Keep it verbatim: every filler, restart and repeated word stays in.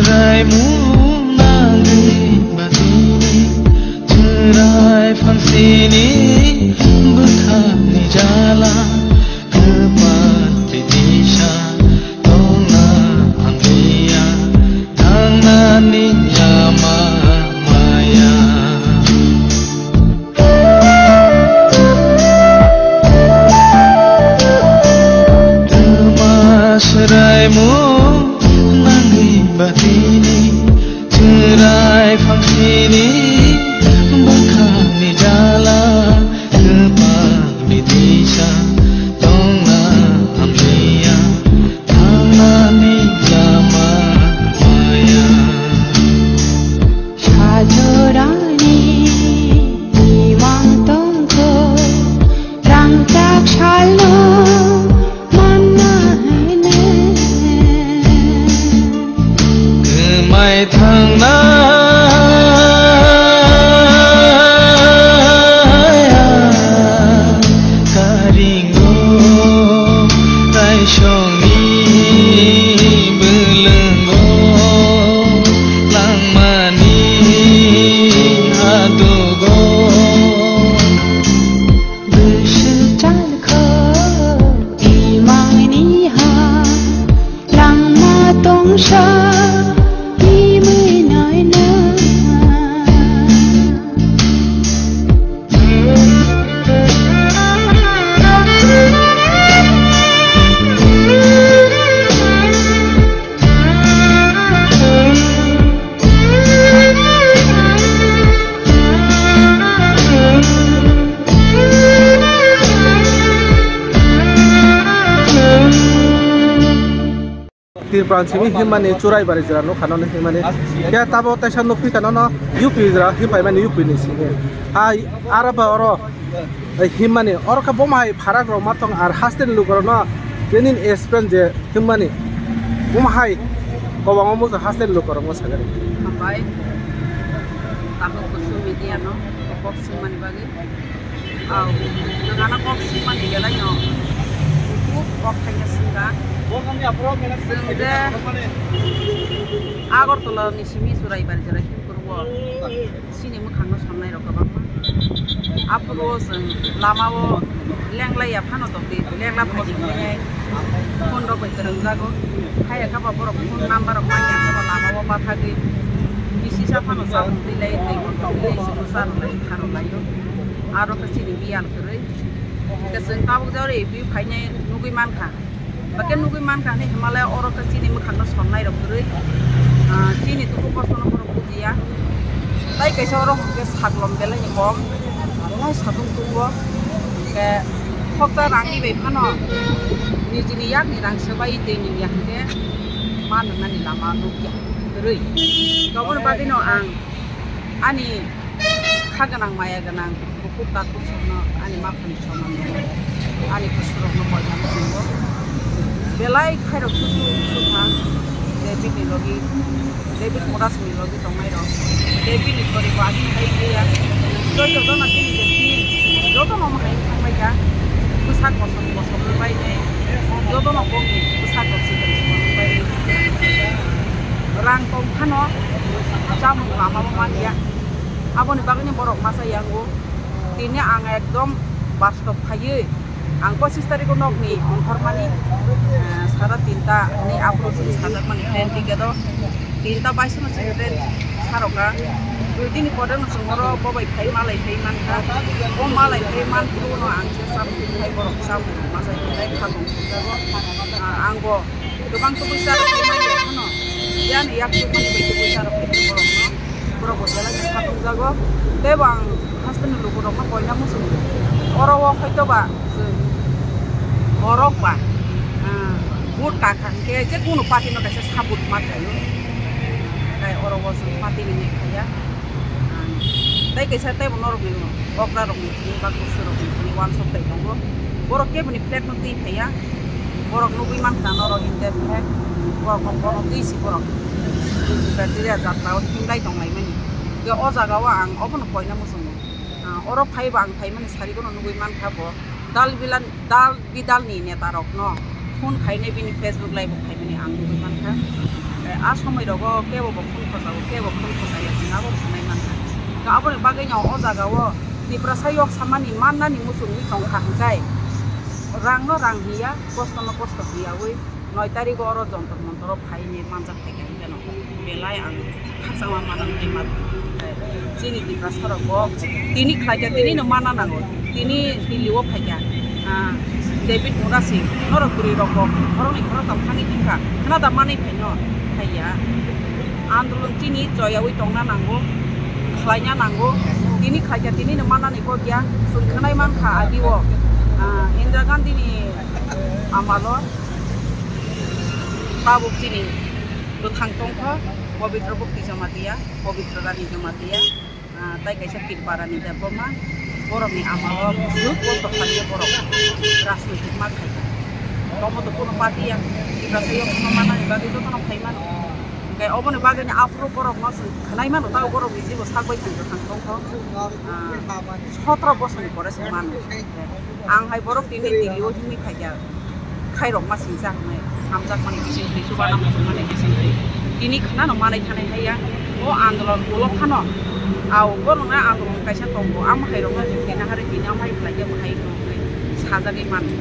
Raimung nangwi batini, chwrai phangsini bwkhakni jala, kwpal tisa tongna hamliya, thangnani lama maya. Twma swraimung nangwi batini, chwrai phangsini bwkhakni jala, kwpal bitisa tongna hamliya, thangnani lama maya. Sajorani imang tongkho, rangchak salno manna hene. Kwmai thangnaya karingo taisongni bwlwngo langmani hadugo. Bwswk chalkho imangni ha langma tongsa imwi naina. Tripura simi himmani churai bari jora nukha nono himmani. Khe tabo teisa nukphi kha nono U P jora himpaimani U P ni simi. Hai araba oro himmani oro khe bomhai pharak rok ma tong ar hasteni lukorokno training expense je himmani bomhai kobangma muchung hasteni lukorokno sagari. Hambai. Tabuk kusu media no kok sumani bagwi. Au, nangano kok sumani belai no. Kuk kok thangya singka. Chwng je Agartala ni simi churai bari jora Himkuru o. Chini mwkhang no somnai rok kwbangma. Aphuru chwng lama o lenglai ya phano tongdi, lengla phaidi hinwi phone rok bai kwrwngjago. Haiya khe ba borok phone number rok manya khe ba lama o bathagwi bisi sa phano chamung twi lai, tei twi lai, chwngno charwlai, kharwlaio. Aro khe chini biyal kwrwi. Hwnkhe chwng tabuk jora review khainai nugwi mankha. Hwnkhe nugwi mankha hinwi himalaya oro khe chini mwkhangno somnai rok kwrwi. Ah, chini tubu kostono borok bujiya. Tai kaisa oro hwnkhe saklom belai ni kok. Belai satung tungo. Hwnkhe khoksa rangni bai phano nijini yakni rang swbai tei nini yakni khe ma nwngnani lama nukya kwrwi. Toboni bagwino ang ani kha gwnang maya gwnang bukhuk takhuk songno ani maphani soman rwgo, ani bwswk rokno poito muchungo. Belai khairok susu sukha, je bini logi, je bini murasni logi tongnai rok, je bini poribar ani hai ya. Joto joto no bini je team, joto no hai thangbai kha, bwsak kosom kosom ni bai nai, joto no bongni bwsak rok si bai nai. Rang tong phano chamung lama bo man ya. Aboni bagwino borok masa yango. Tini ang ekdom bastob phaiwi ang pochis tarikh o nokni ongkhormani, eh, sara tinta ni aphuru chwng sajakmani train ticket o tinta bais no chwng train saroka. Dui din ni pore no chwng oro bobai phai malai phai mankha. O malai phai manphuru no ang se chamung khai borok chamung masa khai kha tong jago. Ah, ang bo kwbang tubui charwk phai manya phano, yani yak tubui bai tubui charwk phai borokno, borok bo belai khe khatungjago. Tei bo ang hasteni lukurokno koina muchungo. Oro o hoi to ba chwng borok ba, ah, vote kakha hwnkhe je kunu party no kaisa support ma khaio. Tai oro o chwng party ni nek khaiya. Tei kaisa teibo norokni okra rokni thani ba kusu rokni thani uansuk tai tongo. Borok keboni flag no twi phaiya. Borok nugwi mankha norok India flag. Borok no bono twi si borok. Bacteria jatra o himlai tonglaimani. Hwnkhe o jaga o ang obono koina muchungo. Ah, oro phaiba ang phaimani sarigono nugwi mankha bo. Dal bilan, dal bidalni netarokno phone khainai bini Facebook live o phaimani ang nugwi mankha. A somoi rogo kebo bo phone khojago, kebo phone khojaya, chwng abo sanai mankha. Ka aboni bagwi no o jaga o Tiprasa yok samani mannani muchungwi tongkha hwnkhe rang no rang hiya, kosto no kosto hiyawi noi tarigo oro jontor montor o phaini manjak phaikha hwnkhe no belai ang khakchangma manang tei ma chini Tiprasa rok bo tini khlaikha, tini no mana nango, tini Delhi o phaikha. Ah, David Murasi, norok kwrwi rok bo borokni khorok tong thangwi thangkha, khna da manwi phaino phaiya. Andolon chini joyawi tongna nango, khlaina nango. Tini khlaikha, tini no manani kok ya, chwng khwnai mankha agi o, ah, Indira Gandhi ni amalo tabuk chini bwthang tongkha, Pabitra Bhakti Jamatia, Pabitra Rani Jamatia. Ah, tai kaisa Tripura ni Debbarma, borokni amalo swk o dophani borok rajnitik ma khaikha. Tomo to kuno party ya, Tiprasa yok no manani bagwi jotono phai mano. Hwnkhe oboni bagwi ni aphuru borok no chwng khwnai mano, tao borok ni jibo sak bai thang thang tongkho. Ah, sotro bosor ni pore se mano. Ang hai borok tini Delhi o himwi phaikha. Khairokma singcha hwnwi hamjakmani bisingtwi, chubanamo chwngmani bisingtwi tini khwnano manwi thanai haiya. O andolon ulo phano, ao borokno andolon kaisa tongo, amo hairokno chwng tini hari tini amo hai khlaikhe bo hai hwnwi sajagwi mano.